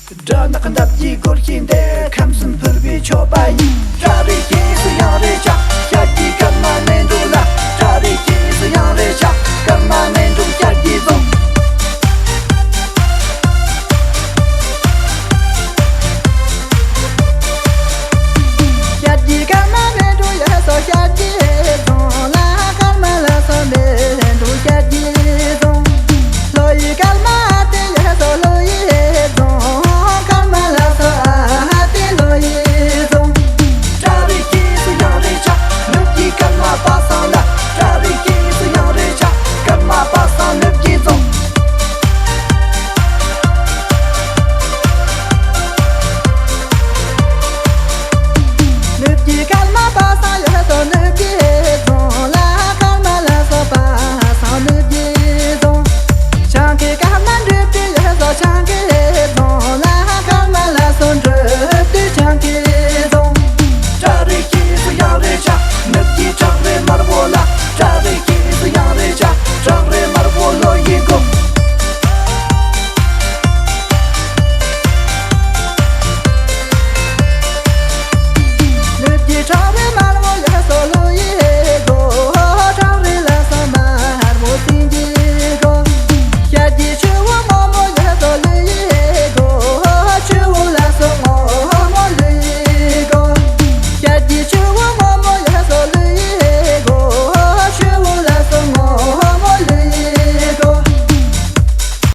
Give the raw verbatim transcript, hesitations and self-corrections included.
སྦྲ་ནག་འདབ་ཀྱི་སྒོར་གྱི་འདས། ཁམས་གསུམ་ཕུར་བུའི་མཆོད་པ་ཡིན། སྐྲ་རིས་སྐྱེས་སུ་ཡང་རེ་བྱ། ཤ་ཀྱི་སྐར་མ་མེ་འདུག་ལ། སྐྲ་རིས་སྐྱེས་སུ་ཡང་རེ་བྱ། སྐར་མ་མེ།